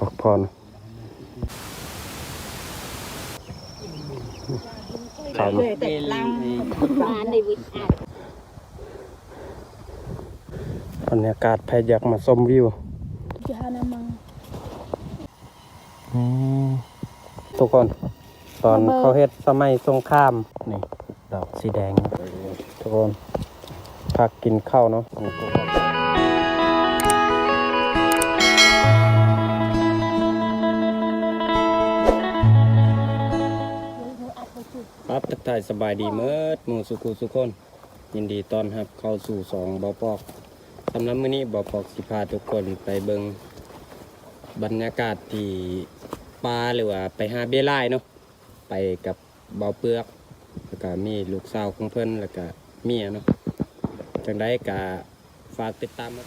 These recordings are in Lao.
ພັກຜ່ອນ. ບັນຍາກາດໃຜຢາກມາຊົມວິວ. ອືມ ທຸກຄົນ ຕອນເຂົາເຮັດສະໄໝສົງຄາມ ນີ້ ດອກສີແດງ ທຸກຄົນ ພັກກິນເຂົ້າເນາະ. ຄັບ ທັກທາຍສະບາຍດີເໝິດໝູ່ສູ່ຄູ່ສູ່ຄົນ. ຍິນດີຕ້ອນຮັບເຂົ້າສູ່ຊ່ອງເບົາປອກ. ສຳລັບມື້ນີ້ເບົາປອກຊິພາທຸກຄົນໄປເບິ່ງບັນຍາກາດທີ່ປ່າ ຫຼືວ່າໄປຫາເບ້ຍລາຍເນາະ, ໄປກັບເບົາເປືອກ ແລ້ວກະມີລູກສາວຂອງເພິ່ນ ແລ້ວກະເມຍເນາະ. ຈັ່ງໃດກະ ຝາກຕິດຕາມ.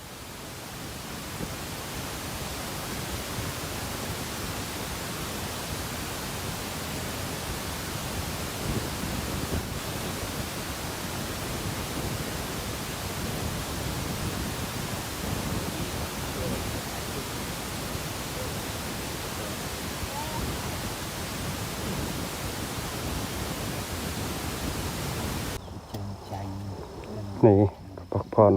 ນີ້ ພັກຜ່ອນ.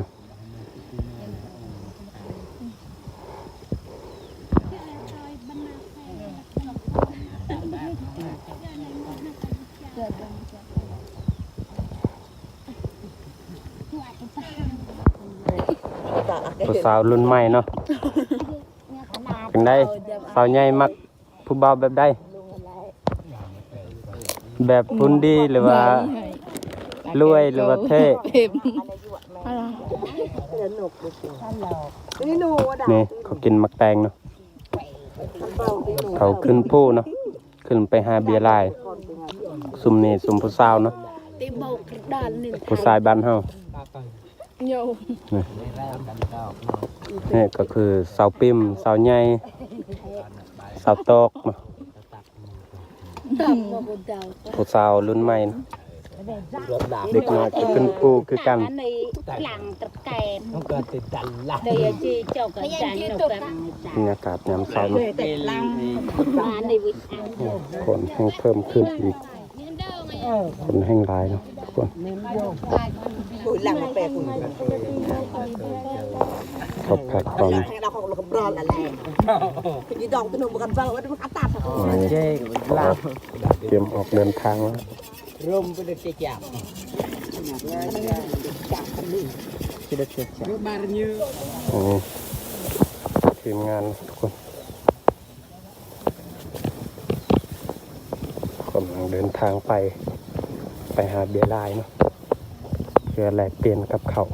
ຜູ້ສາວລຸ້ນໃໝ່ເນາະ. ຈັ່ງໃດ ສາວໃຫຍ່ມັກ ຜູ້ບ່າວແບບໃດ? ແບບຫຸ່ນດີ ຫຼືວ່າລວຍ ຫຼືວ່າເທ່? ນີ້ເຂົາກິນໝາກແຕງເນາະ, ເຂົາຂຶ້ນພູເນາະ, ຂຶ້ນໄປຫາເບ້ຍລາຍ. ຊຸມນີ້ຊຸມຜູ້ສາວເນາະ, ຜູ້ຊາຍບ້ານເຮົາ. ນີ້ ນີ້ກໍຄືສາວປິ້ມ ສາວໃຫຍ່ ສາວຕອກເນາະ, ຜູ້ສາວລຸ້ນໃໝ່ເນາະ. ເດັກນ້ອຍກໍຂຶ້ນພູຄືກັນ. ບັນຍາກາດຍາມເຊົ້າເນາະ, ຄົນແຮ່ງເພີ່ມຂຶ້ນອີກ. ຄົນແຮ່ງຫຼາຍເນາະທຸກຄົນ. ເຂົາພັກຜ່ອນ ກຽມອອກເດີນທາງແລ້ວ. ໂອ້ ທີມງານທຸກຄົນ. ກຳລັງເດີນທາງໄປ ໄປຫາເບ້ຍລາຍເນາະ ເພື່ອແລກປ່ຽນກັບເຂົາ.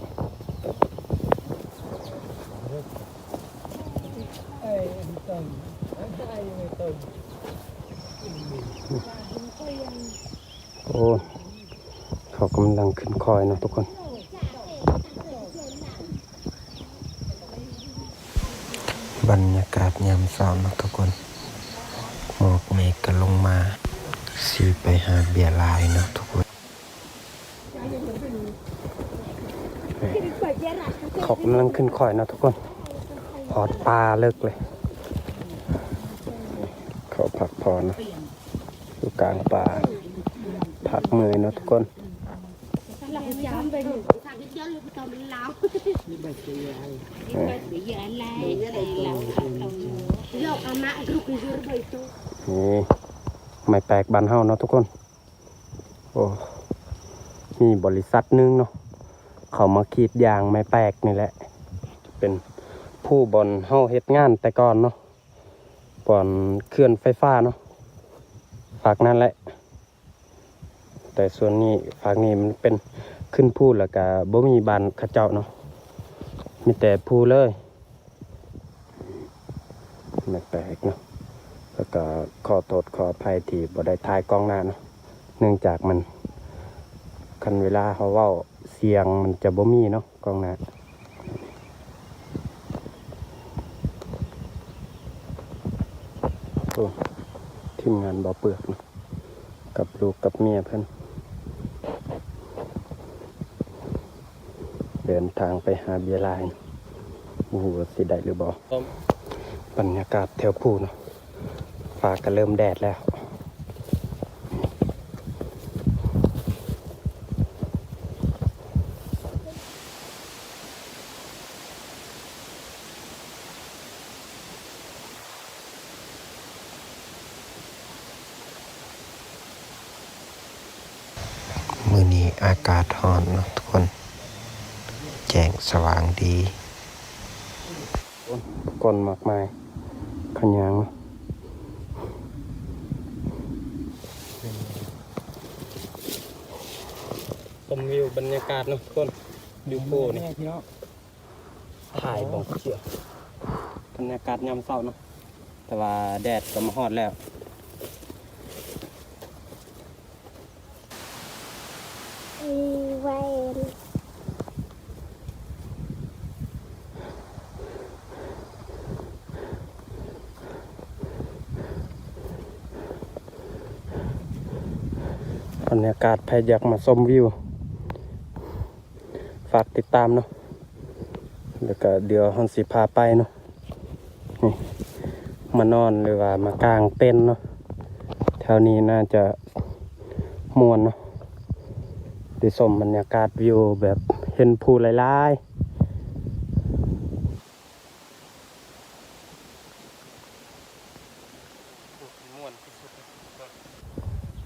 ໂອ້ ເຂົາກຳລັງຂຶ້ນຄອຍເນາະທຸກຄົນ. ບັນຍາກາດຍາມເຊົ້າເນາະທຸກຄົນ, ໝອກເມກກໍລົງມາ ຊິໄປຫາເບ້ຍລາຍເນາະທຸກຄົນ. ເຂົາກຳລັງຂຶ້ນຄອຍເນາະທຸກຄົນ, ຮອດປ່າເລິກເລີຍ. ເຂົາພັກຜ່ອນເນາະ ຢູ່ກາງປ່າ ພັກເມື່ອຍເນາະທຸກຄົນ. ນີ້ ໄມ້ແປກບ້ານເຮົາເນາະທຸກຄົນ. ໂອ້ ມີບໍລິສັດໜຶ່ງເນາະ ເຂົາມາກຣີດຢາງໄມ້ແປກນີ້ແຫຼະ, ເປັນພູບ່ອນເຮົາເຮັດງານແຕ່ກ່ອນເນາະ, ບ່ອນເຂື່ອນໄຟຟ້າເນາະ ຟາກນັ້ນແຫຼະ. ແຕ່ສ່ວນນີ້ ຟາກນີ້ມັນເປັນຂຶ້ນພູ ແລ້ວກະບໍ່ມີບ້ານເຂົາເຈົ້າເນາະ, ມີແຕ່ພູເລີຍ. ແປກໆເນາະ, ແລ້ວກະຂໍໂທດຂໍອະໄພທີ່ບໍ່ໄດ້ຖ່າຍກ້ອງໜ້າເນາະ, ເນື່ອງຈາກມັນ ຄັນເວລາເຮົາເວົ້າສຽງມັນຈະບໍ່ມີເນາະ ກ້ອງໜ້າ. ໂອ້ ທີມງານບໍ່ເປືອກເນາະ ກັບລູກກັບເມຍເພິ່ນ ເດີນທາງໄປຫາເບ້ຍລາຍ, ບໍ່ຮູ້ວ່າຊິໄດ້ຫຼືບໍ່. ບັນຍາກາດແຖວພູເນາະ ຟ້າກໍເລີ່ມແດດແລ້ວ. ມື້ນີ້ອາກາດຮ້ອນເນາະທຸກຄົນ ແຈ້ງສະຫວ່າງດີ. ໂອ້ ກ້ອນໝາກໄມ້ ຂະຫຍາງ. ຊົມວິວບັນຍາກາດເນາະທຸກຄົນ ຢູ່ພູນີ້ ຖ່າຍບໍ່ເຊື່ອ ບັນຍາກາດຍາມເຊົ້າເນາະ ແຕ່ວ່າແດດກໍມາຮອດແລ້ວ. ບັນຍາກາດ ໃຜຢາກມາຊົມວິວ ຝາກຕິດຕາມເນາະ ແລ້ວກະດຽວເຮົາຊິພາໄປເນາະ ນີ້ ມານອນ ຫຼືວ່າມາກາງເຕັນເນາະ ແຖວນີ້ໜ້າຈະມ່ວນເນາະ ໄດ້ຊົມບັນຍາກາດວິວແບບເຫັນພູຫຼາຍໆ.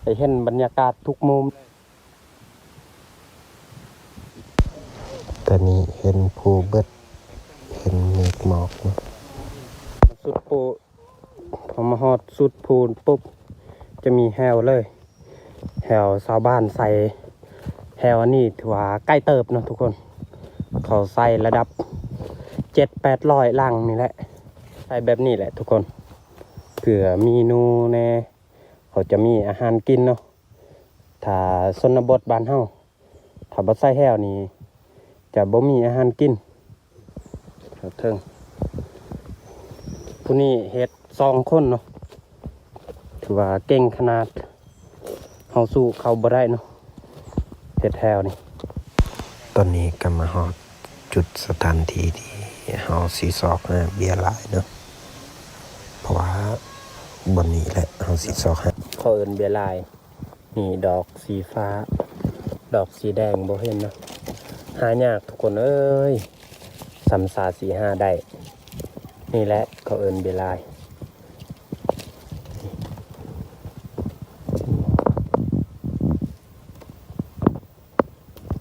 ໄດ້ເຫັນບັນຍາກາດທຸກມຸມ. ຕອນນີ້ເຫັນພູເບິດ ເຫັນເມກໝອກເນາະ ສຸດພູ ພໍມາຮອດສຸດພູປຸບ ຈະມີແຮ້ວເລີຍ ແຮ້ວຊາວບ້ານໃສ່ ແຮ້ວອັນນີ້ຖືວ່າໃກ້ເຕີບເນາະທຸກຄົນ ເຂົາໃສ່ລະດັບເຈັດແປດຮ້ອຍຫຼັງນີ້ແຫຼະ ໃສ່ແບບນີ້ແຫຼະທຸກຄົນ ເພື່ອມີໜູແດ່ ເຂົາຈະມີອາຫານກິນເນາະ. ຖ້າຊົນນະບົດບ້ານເຮົາ ຖ້າບໍ່ໃສ່ແຮ້ວນີ້ ຈະບໍ່ມີອາຫານກິນ. ເທິງ ຜູ້ນີ້ເຮັດສອງຄົນເນາະ ຖືວ່າເກັ່ງຂະໜາດ ເຮົາສູ້ເຂົາບໍ່ໄດ້ເນາະ ເຮັດແຮ້ວນີ້. ຕອນນີ້ກໍມາຮອດຈຸດສະຖານທີ່ທີ່ເຮົາຊິຊອກຫາເບ້ຍລາຍເນາະ ເພາະວ່າບ່ອນນີ້ແຫຼະເຮົາຊິຊອກຫາ ເຂົາເອີ້ນເບ້ຍລາຍ. ນີ້ດອກສີຟ້າ ດອກສີແດງບໍ່ເຫັນເນາະ ຫາຍາກທຸກຄົນເອີຍ ສຳສາຊິຫາໄດ້. ນີ້ແຫຼະເຂົາເອີ້ນເບ້ຍລາຍ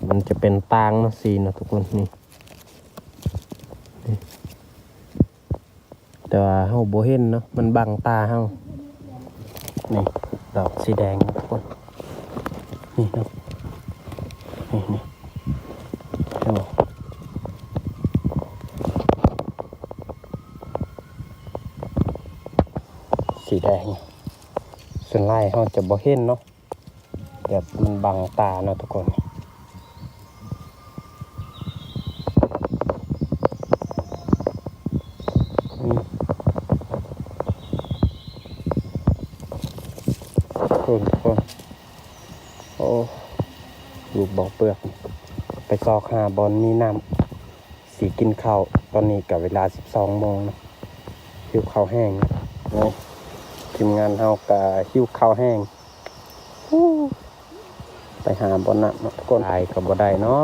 ມັນຈະເປັນຕ່າງເນາະ ສີເນາະທຸກຄົນ ນີ້ ແຕ່ວ່າເຮົາບໍ່ເຫັນເນາະ ມັນບັງຕາເຮົາ. ນີ້ດອກສີແດງເນາະທຸກຄົນ ນີ້ເນາະ ນີ້ ນີ້ ເຫັນບໍ່ ສີແດງ ສ່ວນຫຼາຍເຮົາຈະບໍ່ເຫັນເນາະ. ແບບມັນບັງຕາເນາະທຸກຄົນ ນີ້ ທຸກຄົນ ໂອ້ ລູກບໍ່ເປືອກ ໄປຊອກຫາບ່ອນມີນ້ຳ ຊິກິນເຂົ້າ. ຕອນນີ້ກໍເວລາສິບສອງໂມງເນາະ ຫິວເຂົ້າແຮງເນາະ ທີມງານເຮົາກໍຫິວເຂົ້າແຮງ. ໄປຫາບ່ອນນັ້ນເນາະທຸກຄົນ ໄປກໍບໍ່ໄດ້ເນາ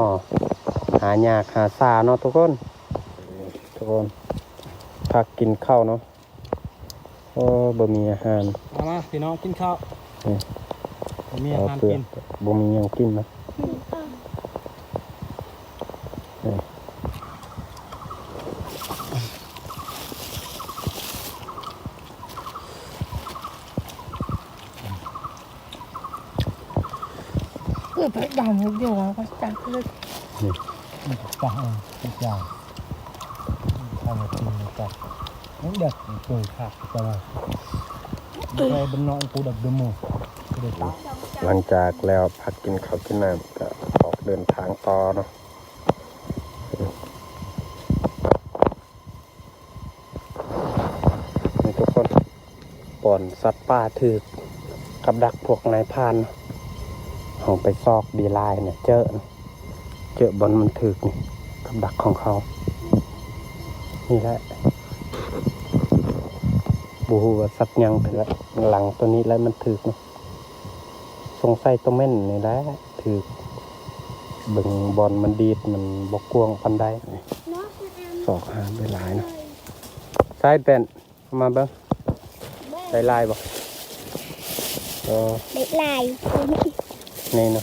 ະ ຫາຍາກຫາຊາເນາະທຸກຄົນ. ທຸກຄົນ ພັກກິນເຂົ້າເນາະ ໂອ້ ບໍ່ມີອາຫານ ມາ ມາ ພີ່ນ້ອງກິນເຂົ້າ ນີ້ ບໍ່ມີອາຫານກິນ ບໍ່ມີຫຍັງກິນເນາະ. ເປີດໄຟດັງເດີວ່າ ວ່າຈັກເລີຍ ຈັກເອີ ທຸກຢ່າງ ທາງທີ່ຈັກ ມັນແບບເປີດຄັກ ແຕ່ວ່າ ໃສ່ເປັນນ້ອຍ ກູດັບເດີໂມ ບໍ່ໄດ້ຕັດ. ຫຼັງຈາກແລ້ວ ພັກກິນເຂົ້າກິນນ້ຳ ກໍອອກເດີນທາງຕໍ່ເນາະ. ນີ້ທຸກຄົນ ບ່ອນສັດປ່າຖືກກັບດັກພວກນາຍພານ ເຮົາໄປຊອກເບ້ຍລາຍນະ ເຈີນະ ເຈີບ່ອນມັນຖືກນີ້ ກັບດັກຂອງເຂົາ ນີ້ແຫຼະ. ບໍ່ຮູ້ວ່າສັດຫຍັງ ແຕ່ວ່າຫຼັງໂຕນີ້ແຫຼະມັນຖືກເນາະ. ສົງໄສໂຕເມ່ນນີ້ແຫຼະຖືກ. ເບິ່ງບ່ອນມັນດີດ ມັນບໍ່ກວ້າງປານໃດ. ຊອກຫາໄດ້ຫຼາຍເນາະ. ໃສ່ແປ້ນ ເອົາມາເບິ່ງ ໄດ້ຫຼາຍບໍ່? ເອີ ໄດ້ຫຼາຍ ນີ້ເນາະ.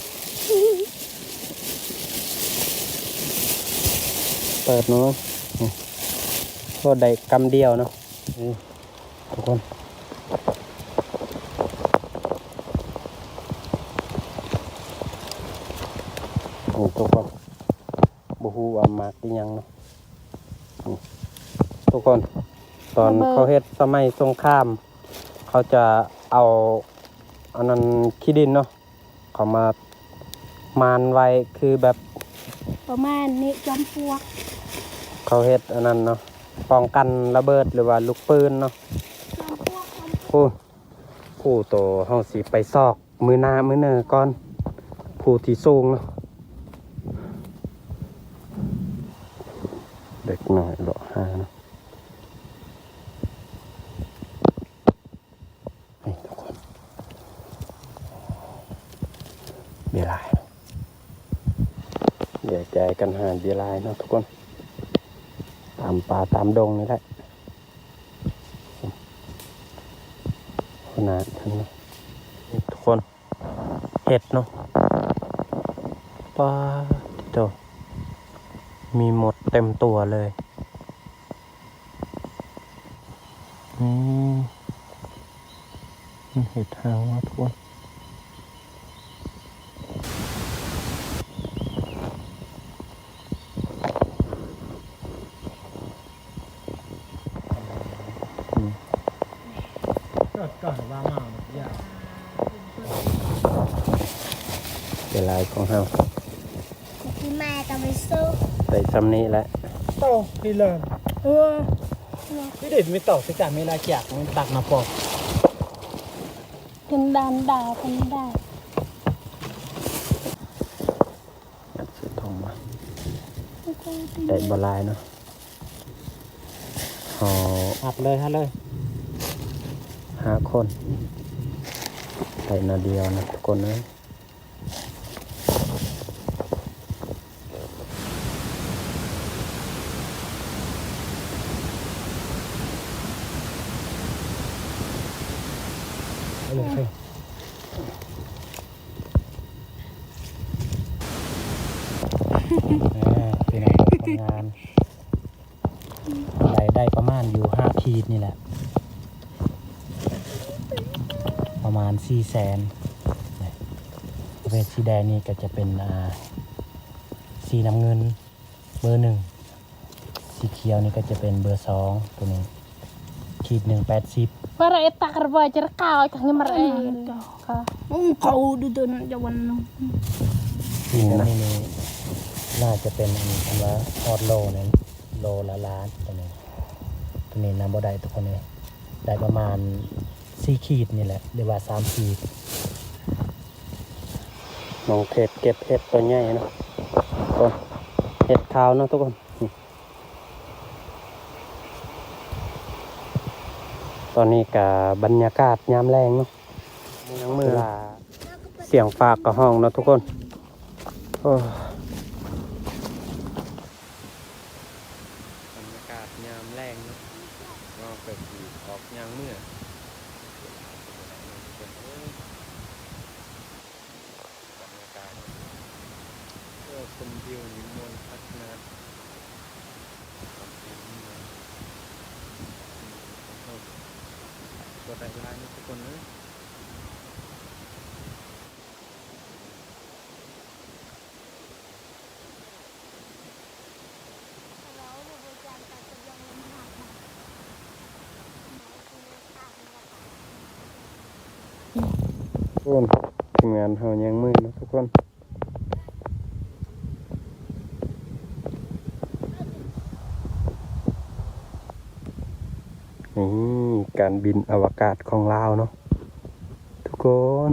ເປີດເນາະ. ນີ້ ໂອ້ ໄດ້ກຳດຽວເນາະ. ນີ້ ທຸກຄົນ ນີ້ທຸກຄົນ ບໍ່ຮູ້ວ່າໝາກອີ່ຫຍັງເນາະ. ນີ້ທຸກຄົນ ຕອນເຂົາເຮັດສະໄໝສົງຄາມ ເຂົາຈະເອົາອັນນັ້ນ ຂີ້ດິນເນາະ ເຂົາມາມ່ານໄວ້ ຄືແບບປະມານນີ້ ຈອມປວກ ເຂົາເຮັດອັນນັ້ນເນາະ ປ້ອງກັນລະເບີດ ຫຼືວ່າລູກປືນເນາະ. ໂອ້ ຜູ້ໂຕເຮົາຊິໄປຊອກມື້ໜ້າມື້ເໜີກ່ອນ ຜູ້ທີ່ສູງເນາະ. ເດັກນ້ອຍເລາະຫາເນາະ. ນີ້ທຸກຄົນ ເບຍລາຍ ແຍກຍ້າຍກັນຫາເບຍລາຍເນາະທຸກຄົນ ຕາມປ່າຕາມດົງນີ້ແຫຼະ. ຂະໜາດນັ້ນເນາະ ນີ້ທຸກຄົນ ເຫັດເນາະ. ປາດໂທ້ ມີມົດເຕັມຕົວເລີຍ. ອືມ ມັນເຫັດຫາງເນາະທຸກຄົນ. ເວລາຂອງເຮົາ ທີ່ແມ່ກໍໄປຊື້ ໄດ້ຊ່ຳນີ້ແຫຼະ. ເຕົ້າທີ່ເລີນ ເອີ ທີ່ເດັດມີເຕົ້າ ທີ່ຈານມີລາຈາກ ມັນຕັກມາພໍ ເປັນດານດາ ເປັນດານ. ຍັດໃສ່ຖົງມາ ໄດ້ບໍ່ຫຼາຍເນາະ. ເຮົາອັດເລີຍ ຫາເລີຍ ຫ້າຄົນ ໄດ້ໜ້ອຍດຽວນະທຸກຄົນເອີຍ. ອ່າ ພີ່ນ້ອງ ຜົນງານ ໄດ້ ໄດ້ປະມານຢູ່ຫ້າຂີດນີ້ແຫຼະ ປະມານສີ່ແສນ. ປະເພດສີແດງນີ້ກໍຈະເປັນ ອ່າ ສີນ້ຳເງິນ ເບີໜຶ່ງ ສີຂຽວນີ້ກໍຈະເປັນເບີສອງ ໂຕນີ້ ຂີດໜຶ່ງແປດສິບ. Para etak reba jerkau kah ngemar. Ung kau du dun jawan. ນີ້ນະ ນີ້ ນີ້ໜ້າຈະເປັນອັນ ອັນວ່າຮອດໂລນີ້ ໂລລະລ້ານ ໂຕນີ້ ໂຕນີ້ນຳບໍ່ໄດ້ທຸກຄົນເອີຍ. ໄດ້ປະມານສີ່ຂີດນີ້ແຫຼະ ຫຼືວ່າສາມຂີດ. ນ້ອງເທດເກັບເຫັດຕົວໃຫຍ່ເນາະ ໂອ້ ເຫັດຂາວເນາະທຸກຄົນ. ນີ້ ຕອນນີ້ກະບັນຍາກາດຍາມແລງເນາະ ຍັງມື ສຽງຟ້າກະຮ້ອງເນາະທຸກຄົນ. ໂອ້ ບັນຍາກາດຍາມແລງເນາະ ເຮົາກໍຊິອອກຍ່າງເມືອ ບັນຍາກາດ ເອີ ຊົມວິວນີ້ມ່ວນຄັກຂະໜາດ. ບໍ່ໄດ້ຫຼາຍເນາະທຸກຄົນເອີຍ. ໂອ້ ທີມງານເຮົາຍັງມືເນາະທຸກຄົນ. ນີ້ ການບິນອະວະກາດຂອງລາວເນາະທຸກຄົນ.